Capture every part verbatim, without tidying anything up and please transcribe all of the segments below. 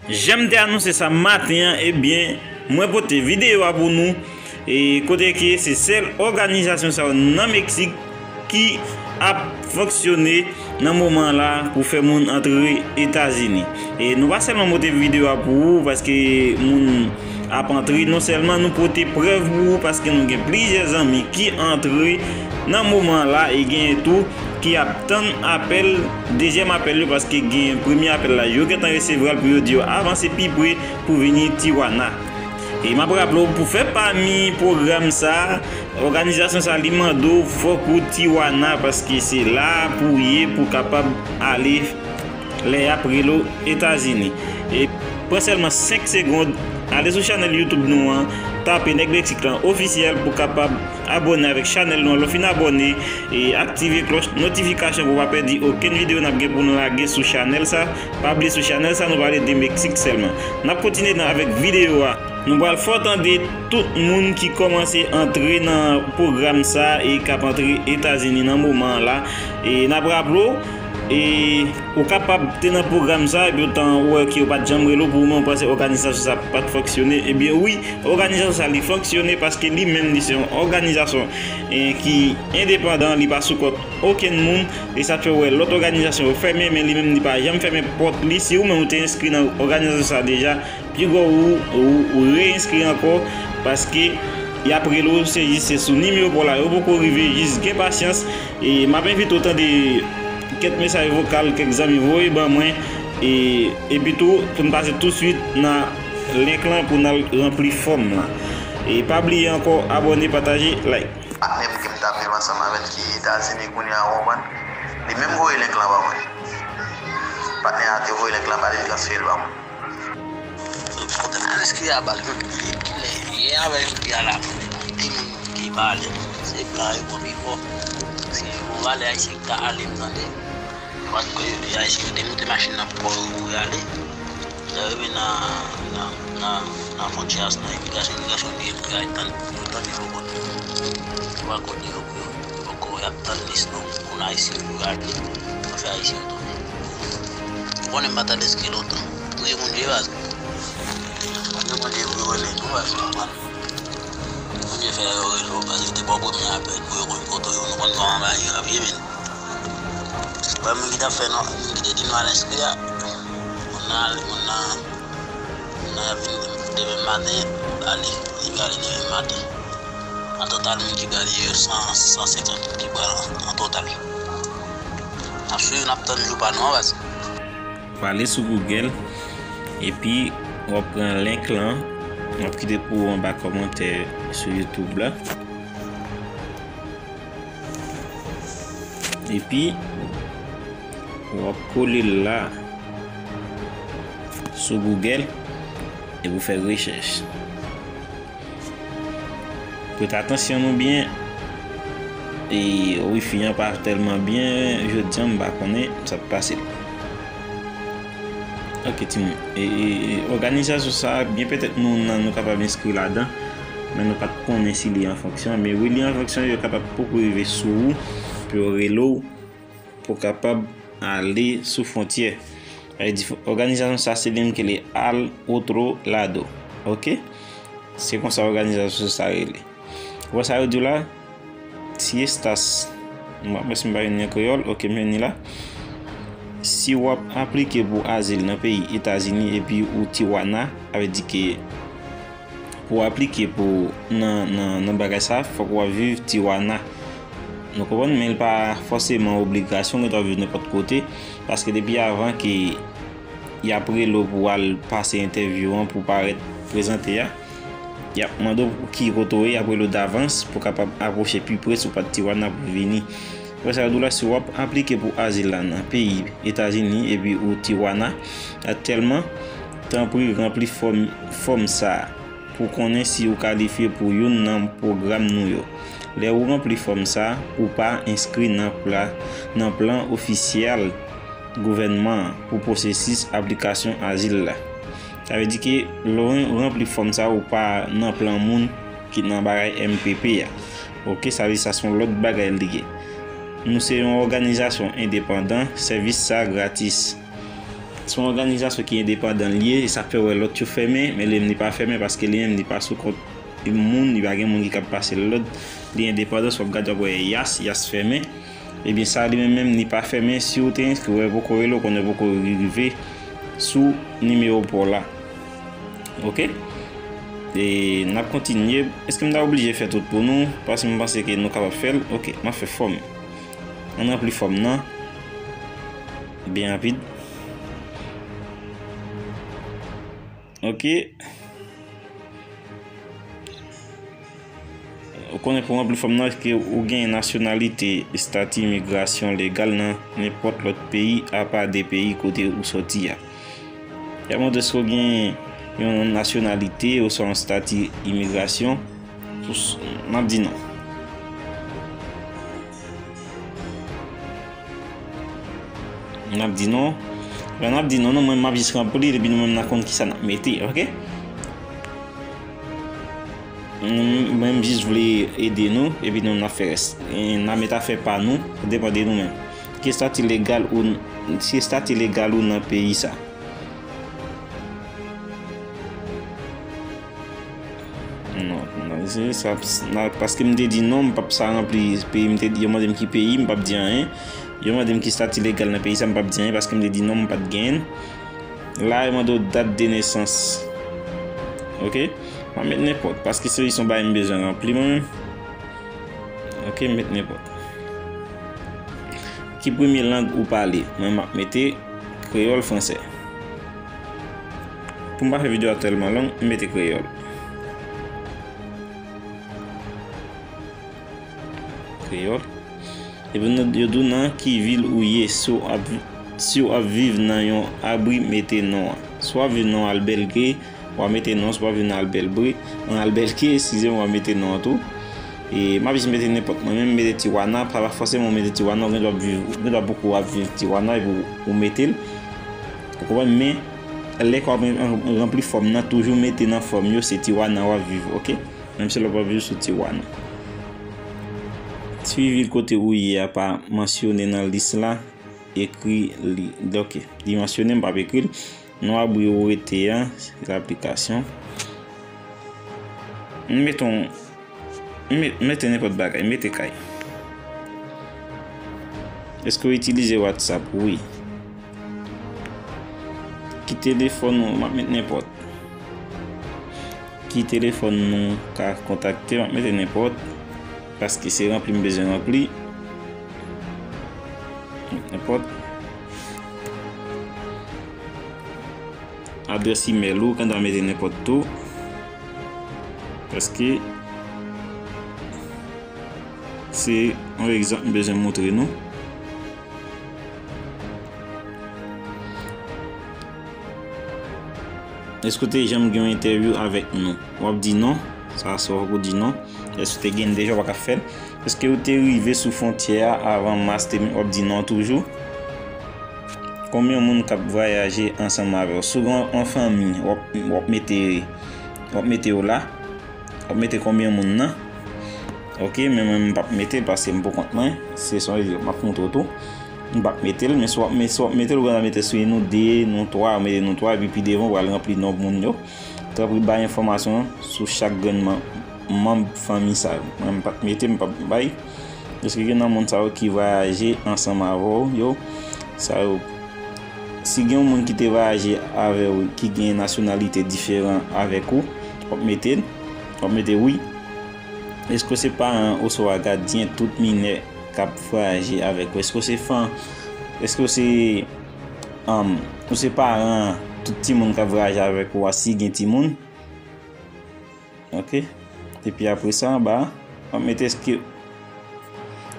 Jan m te anonse sa maten an, ebyen, mwen pote videyo a pou nou, e kote ke se sèl òganizasyon sa yo nan Meksik ki ap fonksyone nan moman la pou fè moun antre Etazini. E nou pa sèlman pote videyo a pou ou, paske moun ap antre, non sèlman nou pote prèv pou ou, paske nou gen plizyè zanmi ki antre nan moman la, e genyen tou ki ap tann apèl, dezyèm apèl yo, paske gen premye apèl la, yo gentan resevwa l pou yo di yo avanse pi pre pou vini Tijuana. E m ap raple w, pou fè pami pwogram sa, òganizasyon sa li mande w fòk ou Tijuana, paske se la pou w ye pou w kapab ale lè y ap rele w Etazini. E pran sèlman senk segonn, ale sou chanèl YouTube nou an, tape Nèg Meksik lan ofisyèl pou w kapab abòne avèk chanèl nou an. Lè w fin abòne, e aktive klòch notifikasyon pou w pa pèdi okenn videyo n ap gen pou nou lage sou chanèl sa. Pa bliye sou chanèl sa, nou pale de Meksik sèlman. N ap kontinye nan avèk videyo a. Nou pral fè w tande tout moun ki kòmanse antre nan pwogram sa e k ap antre Etazini nan moman an la. E n ap raple w, e ou kapab te nan pwogram sa, epi otan ou wè ke yo pa t janm rele w pou ou menm, ou panse òganizasyon sa pa t fonksyone. Ebyen wi, òganizasyon sa li fonksyone paske li menm li se yon òganizasyon, e, ki endepandan, li pa sou kont okenn moun, e sa t fè w wè lòt òganizasyon yo fèmen, men li menm li pa janm fèmen pòt li. Si ou menm ou te enskri nan òganizasyon sa deja, pi gwo ou, ou, ou reenskri ankò, paske y ap rele w, se jis se sou nimewo pa w la, yo poko rive, jis gen pasyans. E m ap envite w tande kèk mesaj vokal kèk zanmi voye ban mwen, e, epi tou, pou n pase tousuit nan link lan pou n al ranpli fòm lan. E pa bliye ankò, abòne, pataje, like. Patnè m ke m t ap viv ansanm avè l ki Etazini kounye a, w konprann? Li menm voye link lan ban mwen. Patnè a te voye link lan ba li, li transfere l ban mwen. Kote nan enskri a ba l, men kilè yè avè jodi a la, de moun ki pale, se blan yo pran pi fò. Si yo valè ayisyen ki ta ale, m tande. Paske ayisyen yo te moute machin nan pò yo pou yo ale. Lè yo rive nan, nan, nan, nan fwontyè a, nan imigrasyon, imigrasyon di yo pou yo al tann, pou yo tande yo kote. Yo pa kote yo pou yo, yo poko, y ap tann lis non moun ayisyen pou yo ale. Yo fè ayisyen yo tounen. Ou konnen m pa t al enskri lontan. Touye moun vye baz. Touye moun vye pou yo rele tou baz, ou konprann. Bondye fè yo rele w, paske yo te ba w premye apèl pou yo konn foto yo, nou konn kòman bagay yo ap ye, men. Wè moun ki t ap fè nou, moun ki te di nou al enskri a, moun nan ale, moun nan, moun nan vin demen maten, ale, li ale demen maten. An total, moun ki prale yo san, san senkant ki pral an, an total. N ap swiv, n ap tann jou pa nou an, baz. Prale sou Google, epi w ap pran link lan, w ap kite pou ou anba kòmantè sou YouTube la. Epi, w ap kole l la sou Google, epi w fè rechèch. Prete atansyon nou byen. E wifi an pa tèlman byen jodi a, m pa konnen sa k pase l. Ok, timoun. E, e, e, òganizasyon sa a, byen petèt nou, nou, nou kapab enskri ladan, men nou pa t konnen si li an fonksyon. Men wi, li an fonksyon, yo kapab poko rive sou ou pou yo rele w pou w kapab ale sou fwontyè. Sa vle di, òganizasyon sa se li menm ki rele Al Otro Lado. Ok? Se konsa òganizasyon sa rele. Ou wè sa yo di w la? Si estas, m pa, mèsi, m pa jwenn li an kreyòl. Ok, m jwenn li la. Si w ap aplike pou azil nan peyi Etazini epi ou Tijuana, sa vle di ke pou w aplike pou nan, nan, nan bagay sa, fòk w ap viv Tijuana. Nou konprann, men l pa fòseman obligasyon ke w ap viv nenpòt kote, paske depi avan ke y ap rele w pou w al pase entèvyou an, pou w parèt prezante a, y ap mande w ki kote w ye, y ap rele w davans pou w kapab apwoche pi pre si w pa t Tijuana pou w vini. Wè sa yo di w la, si w ap aplike pou azil la nan peyi Etazini epi ou Tijuana aktyèlman, tanpri ranpli fòm, fòm sa a pou konnen si ou kalifye pou youn nan pwogram nou yo. Lè ou ranpli fòm sa a, ou pa enskri nan pla-, nan plan ofisyèl gouvènman an pou pwosesis aplikasyon azil la. Sa vle di ke lè w ranpli fòm sa a, ou pa nan plan moun ki nan bagay M P P a. Ok, sa vle di sa se yon lòt bagay li ye. Nou se yon òganizasyon endepandan, sèvis sa gratis. Se yon òganizasyon ki endepandan l ye, e sa fè w wè lòt yo fèmen, men li menm li pa fèmen paske li menm li pa sou kont moun, li pa gen moun ki kab pase l lòd. Li endepandan, si w ap gade w ap wè Yas, Yas fèmen. Ebyen sa li menm menm li pa fèmen, si w te enskri, wè poko rele w, konnen poko rive sou nimewo pa w la. Oke? E n ap kontinye. Èske m ta oblije fè tout pou nou? Paske m panse ke nou kapab fè l. Oke, m ap fè fòm. Ann ranpli fòm nan. Byen rapid. Oke. Ou konnen pou ranpli fòm nan, ke ou gen nasyonalite, estati imigrasyon legal nan nenpòt lòt peyi apa de peyi kote ou sòti a. Y ap mande si w gen yon nasyonalite oswa yon estati imigrasyon. M ap di non. N ap di non. Lè n ap di non, nou menm m ap jis ranpli, epi nou menm n a konn kisa n ap mete, oke? Mwen m jis vle ede nou, epi nou n ap fè rès. E n a met afè pa nou, depann de nou menm. Ki estati legal ou, ki estati legal ou nan peyi sa? Non, non, se sa, paske m te di non, m p ap sa ranpli peyi, m te di, yo mande m ki peyi, m p ap di anyen. Yo mande m ki estati legal nan peyi sa, m p ap di anyen, paske m te di non, m pa t genyen l. La, yo mande w dat de nesans. Oke? M ap met nenpòt, paske se yon bagay m bezwen ranpli mwen menm. Oke, m met nenpòt. Ki premye lang ou pale? Mwen, m ap mete kreyòl, fransè. Pou m pa fè videyo a tèlman long, m mete kreyòl. Kreyòl. Epi nou, yo di w nan ki vil ou ye, si w ap, si w ap viv nan yon abri, mete non an. Si w ap viv nan yon albèlge, w a mete non an, si w ap viv nan albèlbre, nan albèlke, eskize m, w a mete non an tou. E m ap jis mete nenpòt. Mwen menm, m mete Tijuana, pa fòseman w mete Tijuana, ou gen dwa ap viv, ou gen dwa poko ap viv Tijuana epi w, ou mete l. Ou konprann? Men, lè w ap ranpli fòm nan, toujou mete nan fòm yo, se Tijuana w ap viv, oke? Menm si lè w ap viv sou Tijuana. Si vil kote ou ye a pa mansyone nan lis la, ekri li. Oke, li mansyone, m p ap ekri l. Non abri ou rete a, se laplikasyon. M mete yon, m met, mete nenpòt bagay, mete kay. Èske w itilize WhatsApp? Wi. Ki telefòn ou, m ap met nenpòt. Ki telefòn nou ka kontakte, m ap mete nenpòt. Paske se ranpli m bezwen ranpli. Nenpòt. Adrès imèl ou, ou ka mete nenpòt tou. Paske se yon egzanp m bezwen montre nou. Èske w te janm gen yon entèvyou avèk nou? W ap di non. Sa, sa w poko di non. Èske w te gen deja, w pa ka fè l? Èske w te rive sou fwontyè a avan mas te, w ap di non toujou? Konbyen moun k ap vwayaje ansanm avè w? Si w gen yon fanmi, w ap, w ap mete, w ap mete yo la. W ap mete konbyen moun nan? Oke, men mwen, m p ap mete l paske m pou kont mwen. Se son egzanp m ap montre w tou. M p ap mete l, men si w ap, men si w ap mete l, ou gentan mete sou nou de, nou twa, ou mete nou twa, epi pi devan, ou pral ranpli non moun yo. Tanpri bay enfòmasyon sou chak grenn man-, manm fanmi sa yo. Mwen, m p ap mete, m p ap bay. Èske gen nan moun sa yo ki vwayaje ansanm avè w yo? Sa yo, si gen yon moun ki te vwayaje avè w ki gen nasyonalite diferan avèk ou, w ap mete l, w ap mete wi. Èske w se paran oswa gadyen tout minè k ap vwayaje avèk ou? Èske w se fan, èske w se, um, ou se paran tout timoun k ap vwayaje avèk ou a si gen timoun? Oke. Epi apre sa, anba a, w ap mete èske,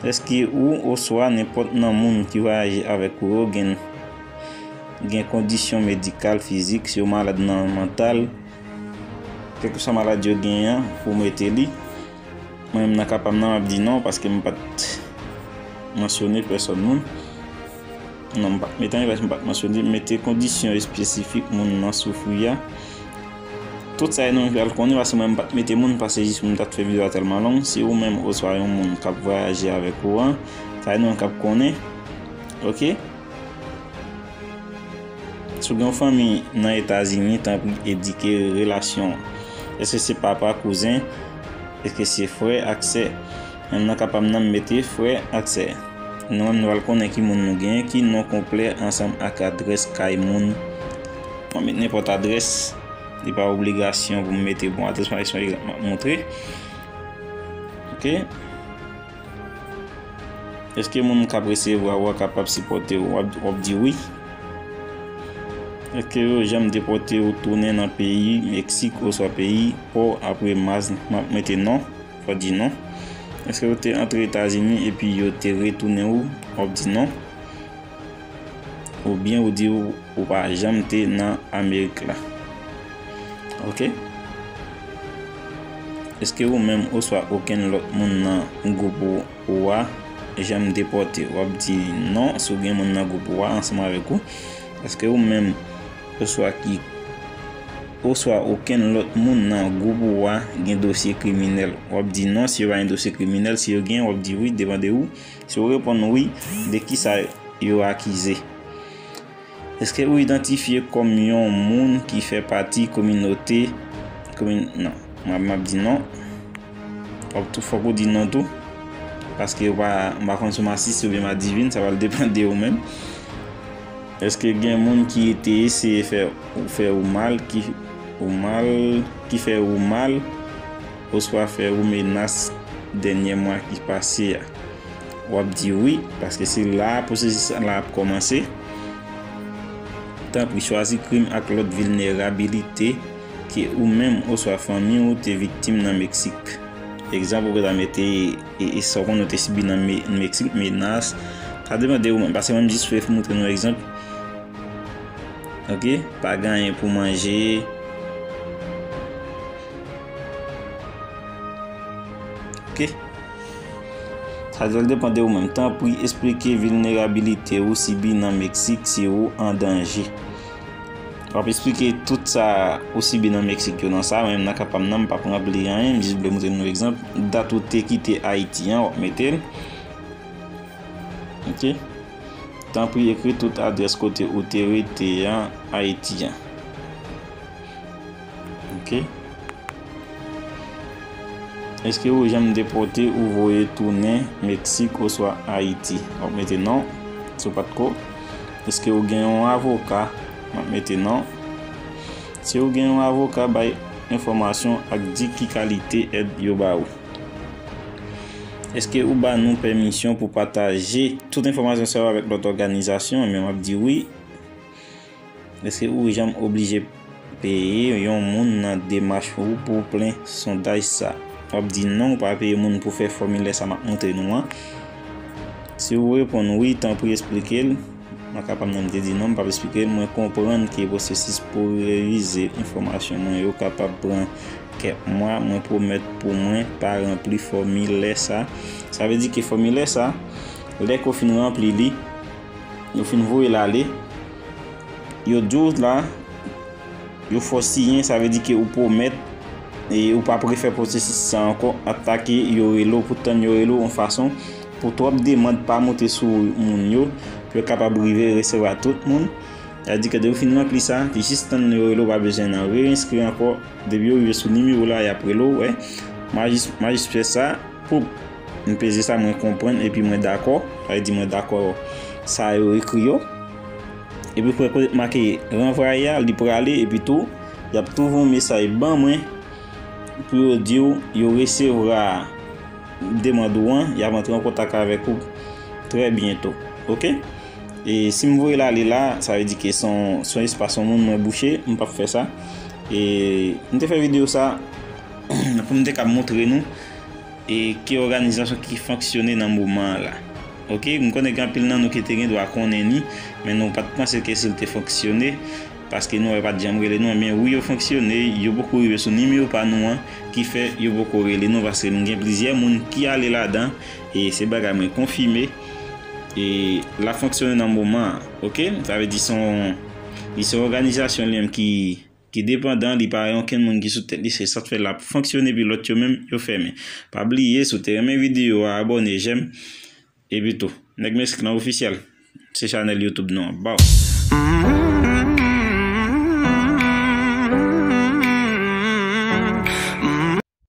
èske ou oswa nenpòt nan moun ki vwayaje avèk ou yo gen, gen kondisyon medikal, fizik, si yo malad nan mantal, kèlkeswa maladi yo genyen an, pou mete li. Mwen menm nan ka pa m nan, m ap di non, paske m pa t mansyone pèsòn moun. Non, m pa t mete anyen paske m pa t mansyone, mete kondisyon espesifik moun nan soufri a. Tout sa yo nou pral konnen paske mwen m pa t mete moun paske jis pou m ta t fè videyo a tèlman long. Si ou menm oswa yon moun k ap vwayaje avèk ou an, sa yo nou k ap konnen. Oke? Si Si w gen yon fanmi nan Etazini, tanpri endike relasyon w. Èske se papa, kouzen? Èske se frè ak sè? Menm nan ka pa m nan, m mete frè ak sè. Nou menm, nou pral konnen ki moun nou genyen, ki non konplè ansanm ak adrès kay moun. Mwen met nenpòt adrès, li pa obligasyon pou m mete bon adrès, mwen egzanp, m ap montre. Ok. Èske moun k ap resevwa w a kapab sipòte w? W ap, w ap di wi. Èske yo janm depòte w tounen nan peyi Meksik oswa peyi pa w apre mas? M ap mete non. Fò w di non. Èske yo te antre Etazini epi yo te retounen w? W ap di non. Oubyen ou di ou, ou pa janm te nan Amerik la. Ok? Èske ou menm oswa okenn lòt moun nan gwoup ou, ou a janm depòte? W ap di non si w gen moun nan gwoup ou a ansanm avèk ou. Èske ou menm oswa ki, oswa okenn lòt moun nan gwoup ou a gen dosye kriminèl? W ap di non si yo pa gen dosye kriminèl. Si yo gen, w ap di wi, depann de ou. Si w reponn wi, de kisa yo akize? Èske ou idantifye kòm yon moun ki fè pati kominote, komin-, non, m ap, m ap di non. W ap tou, fòk ou di non tou. Paske ou pa, m pa konn si w masis oubyen madivin, sa pral depann de ou menm. Èske gen moun ki te eseye fè, fè ou mal, ki ou mal, ki fè ou mal, oswa fè ou menas dènye mwa ki pase a? W ap di wi, paske se la pwosesis la ap kòmanse. Tanpri, chwazi krim ak lòt vilnerabilite ke ou menm oswa fanmi w te viktim nan Meksik. Egzanp, ou gentan mete, e, e sa w konnen w te sibi nan Me-, Meksik, menas. Sa depann de ou menm, paske mwen m jis fè montre nou egzanp. Ok, pa gen anyen pou manje. Ok. Sa vle depann de ou menm. Tanpri, esplike vilnerabilite ou sibi nan Meksik si ou an danje. W ap esplike tout sa ou sibi nan Meksik yo nan sa, mwen menm nan ka pa m nan, m p ap ranpli anyen, m jis vle montre nou egzanp. Dat ou te kite Ayiti an, w ap mete l. Ok. Tanpri, ekri tout adrès kote ou te rete an Ayiti an. Ok. Èske ou janm depòte ou voye tounen Meksik oswa Ayiti? W ap mete non, si w pa t ko. Èske ou gen yon avoka? M ap mete non. Si ou gen yon avoka, bay enfòmasyon ak di ki kalite èd yo ba ou. Èske ou ba nou pèmisyon pou pataje tout enfòmasyon sa yo avèk lòt òganizasyon? Ebyen, m ap di wi. Èske ou janm oblije peye yon moun nan demach ou pou plen sondaj sa? W ap di non, ou pa peye moun pou fè fòmilè sa m ap montre nou an. Si ou reponn wi, tanpri esplike l. Mwen kapab nan m te di non, m p ap esplike l. Mwen konprann ke pwosesis pou revize enfòmasyon mwen yo kapab pran kèk mwa. Mwen pwomèt pou mwen pa ranpli fòmilè sa. Sa vle di ke fòmilè sa, lè ke w fin ranpli li, yo fin voye l ale, yo di w la, yo fè w siyen, sa vle di ke ou pwomèt, e ou p ap refè pwosesis sa ankò, atake yo rele w, pou tann yo rele w yon fason, pou twòp demann pa monte sou moun yo, pou yo kapab rive resevwa tout moun. Sa vle di ke depi w fin ranpli sa, li jis tann yo rele w, pa bezwen nan re-enskri ankò. Depi yo rive sou nimewo la, y ap rele w, wè. M a jis, m a jis fè sa, pou m peze sa, mwen konprann, epi mwen dakò. Sa vle di mwen dakò sa yo ekri yo. Epi pou kote make ranvwaye a, li prale, epi tou, y ap tou voye yon mesaj ban mwen pou yo di w yo resevwa demann ou an, y ap antre an kontak avèk ou trè byento. Ok? E si m voye l ale la, sa vle di ke se yon, se yon espas yon moun mwen bouche, m p ap fè sa. E m te fè videyo sa pou m te ka montre nou e ki òganizasyon ki fonksyone nan moman an la. Ok, m konnen gen anpil nan nou ki te gen dwa konnen li, men nou pa t panse ke si l te fonksyone, paske nou wè pa t janm rele nou, men wi, yo fonksyone, yo poko rive sou nimewo pa nou an, ki fè yo poko rele nou, paske m gen plizyè moun ki ale ladan, e se bagay mwen konfime, e l ap fonksyone nan moman an, ok? Sa vle di se yon, li se yon òganizasyon li menm ki ki depandan, li pa gen okenn moun ki sou tèt li, se sa k fè l ap fonksyone, epi lòt yo menm, yo fèmen. Pa bliye, si w te renmen videyo a, abòne, jèm, epi tou, Nèg Meksik lan ofisyèl, se chanèl YouTube nou an. Baw.